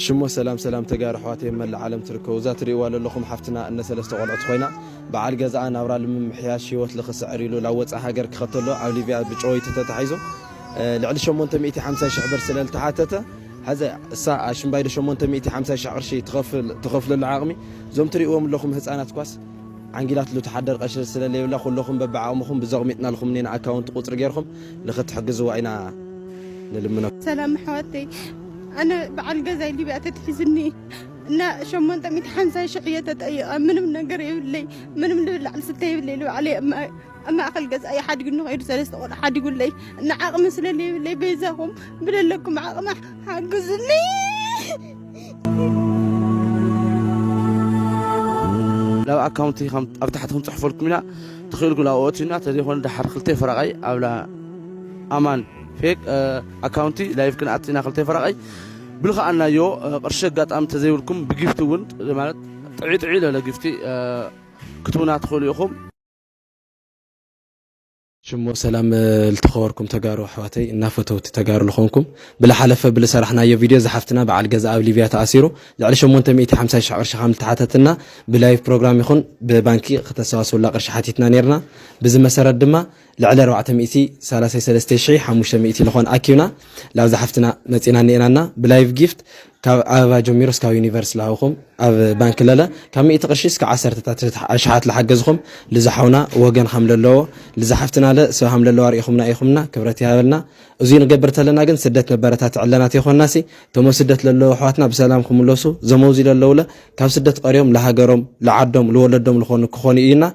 ሽሞ ሰላም ሰላም ተጋሩ ኣሕዋተይ መላእ ዓለም ትርከቡ፣ እዛ ትርእይዋ ዘለኹም ሓፍትና እነ ሰለስተ ቆልዑት ኮይና፣ በዓል ገዛኣ ናብራ ንምምሕያሽ ህይወት ልኽስዕር ኢሉ ናብ ወፃእ ሃገር ክኸተሎ ኣብ ሊብያ ብጨወይቲ ተታሒዙ፣ እ፣ ልዕሊ ሸሞንተ ሚእቲ ሓምሳ ሽሕ ብር ስለ ልተሓተተ፣ ሐዚ እሳ ኣሽምባይዶ ሸሞንተ ሚእቲ ሓምሳ ሽሕ ቅርሺ ትኸፍል-፣ ትኸፍለሉ ዓቕሚ፣ እዞም ትርእይዎም ኣለኹም ህፃናት ኳስ ዓንጊላትሉ ትሓደር ቀሽር ስለ ለይብላ፣ ኩለኹም በብዓቕምኹም ብዘቕሚጥናልኩም ኔና ኣካውንት ቁፅሪ ጌርኩም ንኽትሕግዝዋ ኢና ንልምኖ። ሰላም ኣሕዋተይ፣ ኣነ በዓል ገዛይ ሊብያ ተትሒዝኒ እና ሸሞንተ ሚእቲ ሓምሳ ሽሕ እየ ተጠይቐ። ምንም ነገር የብለይ፣ ምንም ልብላዕ ልስተ የብለይ። ልባዕለይ ኣብ ማ-፣ ኣብ ማእኸል ገዛ እየ ሓዲጉኒ ከይዱ ሰለስተ ቆልዑ ሓዲጉለይ እና ዓቕሚ ስለ ለይብለይ በይዛኹም ብለለኩም ዓቕሚ ሓግዙኒ። ናብ ኣካውንቲ ከም ኣብ ታሕቲ ክንፅሕፈልኩም ኢና። ትኽእልኩም ኣብኡ ኣእትዩና፣ ተዘይኮነ ደሓር ክልተ ፈረቓይ ኣብ ላ-፣ ኣማን ፌክ፣ እ፣ ኣካውንቲ ላይቭ ክንኣቱ ኢና። ክልተ ፈረቓይ ብልኽኣናዮ፣ እ፣ ቅርሺ ኣጋጣሚ ተዘይብልኩም ብጊፍቲ እውን ማለት ጥዒ ጥዒ ለለ ጊፍቲ፣ እ፣ ክትቡና ትኽእሉ ኢኹም። ሽሞ ሰላም ልተኸበርኩም ተጋሩ ኣሕዋተይ እና ፈተውቲ ተጋሩ ልኾንኩም፣ ብልሓለፈ ብልሰራሕናዮ ቪድዮ ዝሓፍትና በዓል ገዛ ኣብ ሊብያ ተኣሲሩ ልዕሊ ሸሞንተ ሚእቲ ሓምሳ ሽሕ ቅርሺ ከም ልተሓተትና ብላይቭ ፕሮግራም ይኹን ብባንኪ ክተሰባስቡላ ቅርሺ ሓቲትና ነይርና። ብዚ መሰረት ድማ ልዕሊ ኣርባዕተ ሚእቲ ሰላሳ ሰለስተ ሽሕ ሓሙሽተ ሚእቲ ልኾን ኣኪብና ላብዛ ሓፍትና መፂና እኒኤናና ብላይቭ ጊፍት ካብ ኣበባ ጀሚሩ እስካብ ዩኒቨርስ ልሃውኹም ኣብ ባንክ ለለ ካብ ሚእቲ ቅርሺ እስከ ዓሰርተታት ኣሽሓት ልሓገዝኹም ልዝሓውና ወገን ከም ለለዎ ልዝሓፍትና ለ ሰብ ከም ለለዋ ርኢኹምና ኢኹምና ክብረት ይሃበልና። እዙይ ንገብር ተለና ግን ስደት ነበረታት ዕለናት የኾንናሲ እቶም ኣብ ስደት ለለዉ ኣሕዋትና ብሰላም ክምለሱ ዘመውዚ ለለውለ ካብ ስደት ቀርዮም ልሃገሮም ልዓዶም ልወለዶም ልኾኑ ክኾኑ እዩና።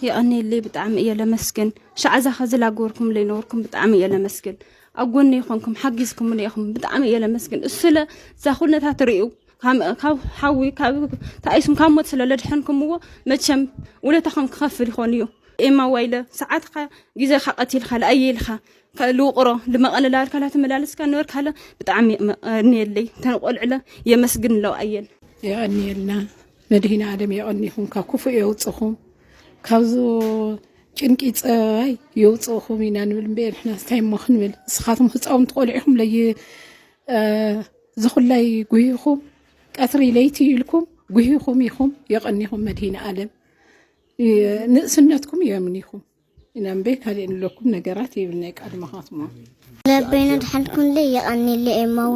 የቐንየለይ ብጣዕሚ እየ ለመስግን። ሻዕ እዛ ኸዚ ላገበርኩም ለይነበርኩም ብጣዕሚ እየ ለመስግን። ኣብ ጎኒ ይኾንኩም ሓጊዝኩምኒ ኢኹም ብጣዕሚ እየ ለመስግን። እሱለ እዛ ኩነታት ርእዩ ካብ ካብ ሓዊ ካብ ተኣይሱም ካብ ሞት ስለ ለድሐንኩምዎ መቸም ውለታኹም ክኸፍል ይኾን እዩ። ኤማ ዋይለ ሰዓትኻ ግዜኻ ቀቲልካ ለኣየ ኢልካ ከ- ልውቕሮ ልመቐለላልካ ላተመላለስካ ነበርካለ ብጣዕሚ የቐንየለይ። ተንቆልዕለ የመስግን ለው ኣየል የቐንየልና። መድሂነ ኣለም የቐኒኹም፣ ካብ ክፉእ የውፅኹም፣ ካብዚ ጭንቂ ፀባይ የውፅእኹም ኢና ንብል እምበየ ንሕና ስታይ እሞ ክንብል። ንስኻትኩም ህፃውንቲ ቆልዑ ኢኹም ለይ ዝኹላይ ጉሂኹም ቀትሪ ለይቲ ኢልኩም ጉሂኹም ኢኹም። የቐኒኹም መድሂነ ኣለም ንእስነትኩም የምኒኹም ኢና እምበይ ካሊእ ንለኩም ነገራት የብልናይ። ቃድመኻትሞ ለበይና ድሓልኩምለይ የቐኒለይ እማወ።